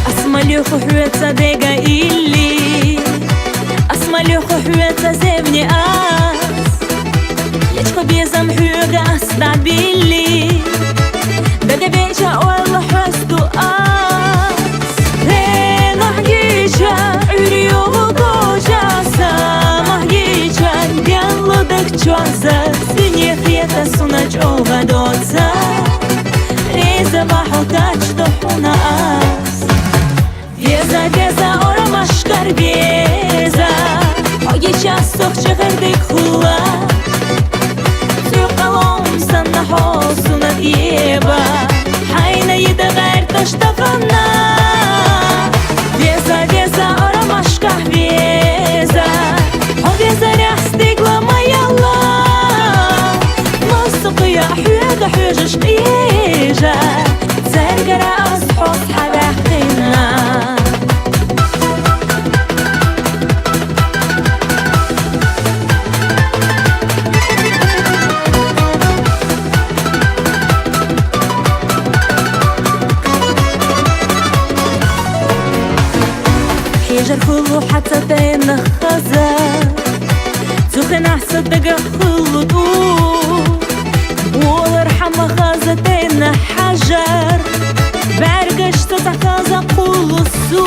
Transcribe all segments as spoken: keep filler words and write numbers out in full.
Ас ма лоьху хьоьца дега илли, ас ма лоьху хьоьца зевне ас. Личко безам хьоьга ас дӀабилли, дега веча ойла хьоьсту ас. Хенахь гича, Ӏуьйре йогӀу коча, самахь гича, денлу дег чоьза, сине хета суна чӀогӀа доца. Реза ва хьо качдо хьуна ас. Веза, веза, орамашкар веза, хьо гича сох чӀегӀердиг хӀула. Цуьй къалом санна хьо суна тӀеба, хьайна йида гӀерташ тахана. Веза, веза, орамашкахь веза, хьо везарехь стигла ма ялла. Массукъа я хьоьга хьоьжуш къежа, цергара ас хьо схьаваьккхина. Хьежар хӀуллу хьаца тӀена хаза, цу хенахь са дега хӀуллу тӀу. Болар хьама хаза тӀена хьажар, бӀаргаш ца цхьа хаза кхуллу су.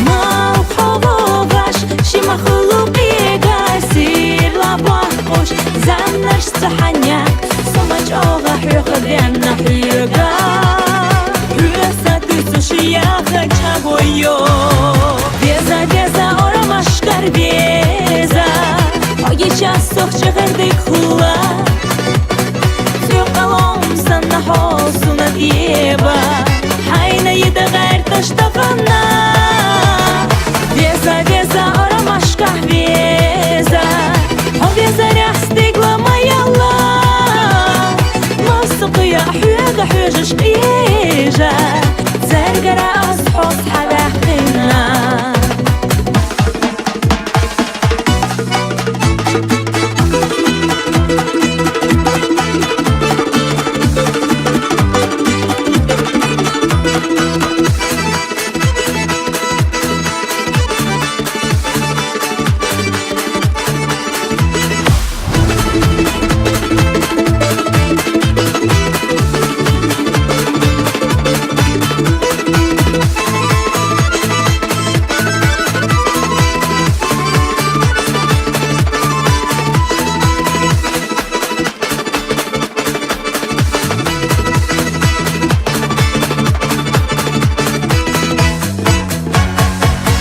Мал хьо вогӀаш, ши махлукъега сирла бахкъуш, заннаш ца хьаня, со ма чӀогӀа хьоьга венна хьоьга. Хьоьца туьсуш яха чӀагойо. Веза, веза, орамашкар веза, хьо гича сох чӀегӀердиг хӀула. Цуьй къалом санна хьо суна тӀеба, хьайна йида гӀерташ тахана. Веза, веза, орамашкахь веза, хьо везарехь стигла ма ялла. Массукъа я хьоьга хьоьжуш къежа, цергара ас хьо схьаваьккхина.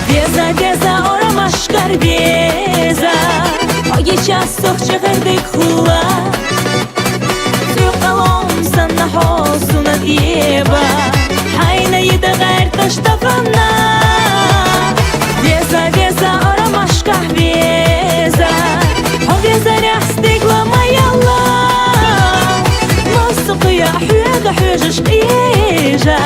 Веза, веза, орамашкар веза, хьо гича сох чӀегӀердиг хӀула. Цуьй къалом санна хьо суна тӀеба, хьайна йида гӀерташ тахана. Веза, веза, орамашкахь веза, хьо везарехь стигла ма ялла. Массукъа я хьоьга хьоьжуш къежа,